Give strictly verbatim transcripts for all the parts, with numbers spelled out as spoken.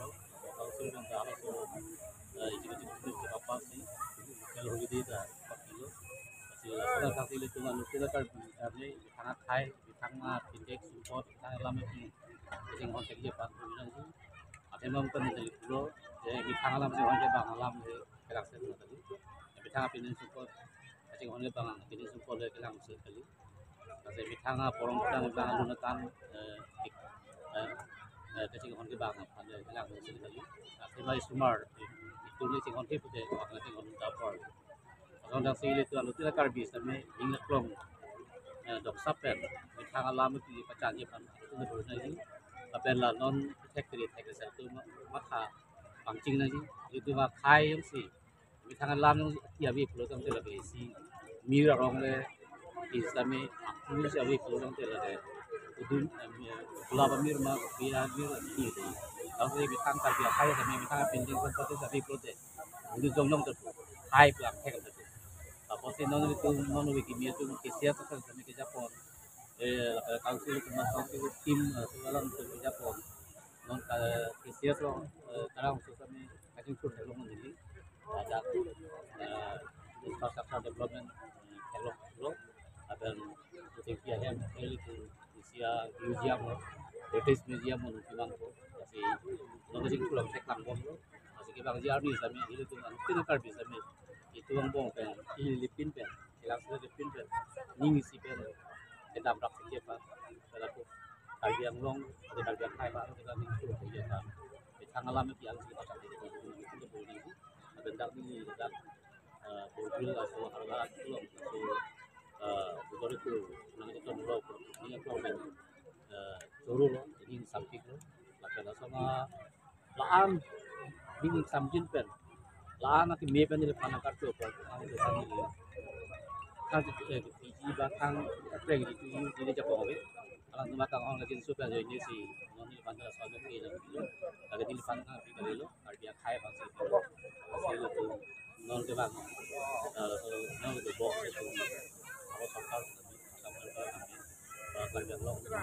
lo, council pen ta halaso, eh, executive committee kapasi, local holiday ta pakilo. Lasi laso athaksi ilitum anuttin Karbi kami, methang akhei, methang apintek sumpot, methang alam pi, kachinghon thekji aphan pu nangji. Athema pen neli pulo, je methang alam chinghon kevang alam je, kelangsel nangji. Methang apintek sumpot, kachinghon kevang, apintek sumpot le kelangsel kali. Lasi methang aporong kevang, kevang alun atan, eh, ik-, eh, eh, kachinghon kevang aphan le kelangsel kali. Lasi ba isomar, eh, itum le chinghon ke pute, aphan chinghon ta apor. Lason athaksi ilitum anuttin Karbi sitame ning aklong, eh, doksap pen, methang alam pi pachanji aphan, itum le bor nangji. Lapen la non thek kiri thek kiri satu ma-, matha pangcheng nangji. Ilitum akhei jongsi methang alam jongsi ave pulo tangte lake isi mir arong le, isi sitame, mir si ave pulo tangte lake, udun, em, eh, gulab amir ma, kopi amir ma, ini itu. Laso methang Karbi akhei sitame methang apintek sumpot ave pulote, udun jongjong tu, hai pulang thek tu. Apotsi non ilitum, non ove kimi atum, K C S atum sitame kejapon, eh, eh, council atum, council team, eh, atum alam atum kejapon. Non ka K C S along, eh, Karbi Anglong sitame kachingthur theklong neli. Ada, eh, infrastructure development, eh, theklonglo. Lapen, isi pi ahem, eh, ilitum isi a museum lo, British Museum lo, kimang ko. Lasi non kachingthur along theklang bomlo. Lasi kevangji arni sitame, ilitum anuttin Karbi sitame, itum angbong pen, ili pin pen, kelangsel pin pen, ning isi pen, kedam rak singje pa, pelaku Karbi Anglong, ada Karbi Anglong ba, ada Karbi Anglong ba. Methang alam pi ang singje pa, singje pa, singje pa, singje pa. Lapen dak neli dak, eh, Borbil aso Harga atum, aso, eh, Bogor itu, nang itu lo, ini apa, eh, choro lo, ini sampik lo, lapen laso ma, la-an, ini samjin pen, la-an akeme pen neliphan karcho apor, ang itu kami ini. Kan, eh, P G ba kang, prank itu, ini japo ave. Alangtum akanghon kachinsu pen ajoine si, non neliphan ta laso ave ke nang itu, lake neliphan ta pi kalilo. Karbi akhei abang si, si ilitum non kevang, eh, so, non ilitum bok si ilitum, aro sorkar kami, sorkar kami, eh, Karbi Anglong, eh,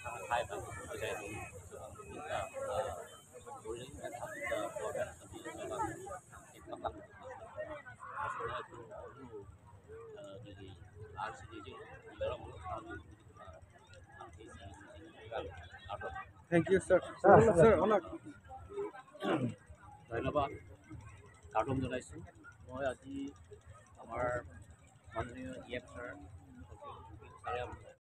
akhei abang, eh, minta, eh, ruling dan, eh, government kami, eh, bang, eh, bang, eh, so, ilitum, eh, di R C D J, di dalam, eh, Thank you, sir. Sir, sir, অলপ ধন্যবাদ। কাৰ্ডম জনাইছোঁ। মই আজি আমাৰ মাননীয় E M sir, ছাৰে